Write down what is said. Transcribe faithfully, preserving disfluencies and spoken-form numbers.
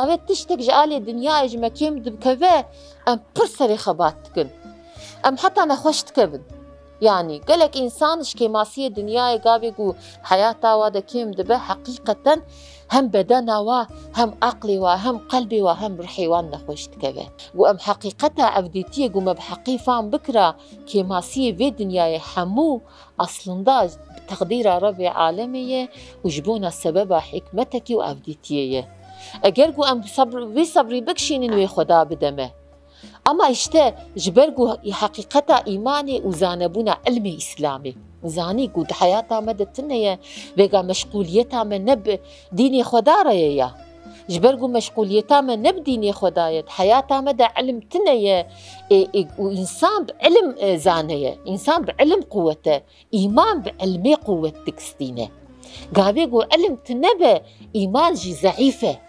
Gavê tiştek ji alê dinyayê ji me kêm dibkeve, em pir serê xebat dikin. Em heta nexweş dikevin. Yanî gelek însan ji kêmasiyê dinyayê gavê ku heyata wa de kêm dibe, heqîqeten hem bedena wa, hem aqlê wa, hem qelbê wa, hem ruhê wan nexweş dikeve. Ku em heqîqeta evdîtiyê ku me bi heqî fam bikira, kêmasiyê vê dinyayê hemû aslında bi teqdîra Rebbê alemê ye û ji bona sebeba hikmetekî û evdîtiyê ye. Eger ku em sabr, vî sebrî bikişînin wê Xweda bide me. Ama işte ji ber ku heqîqeta îmanê û zanebûna ilmê Îslamê, zanî ku di heyata me de tune ye, vêga meşgûliyeta me ne bi dînê Xweda re ye ya. Ji ber ku meşgûliyeta me ne bi dînê Xweda ye, di heyata me de ilim tune ye, ê, ê, û însan bi ilim, e, zane ye, însan bi ilim quwet e, îman bi ilmê quwet dikistîne. Gavê ku ilim tune be, îman jî zeîf e.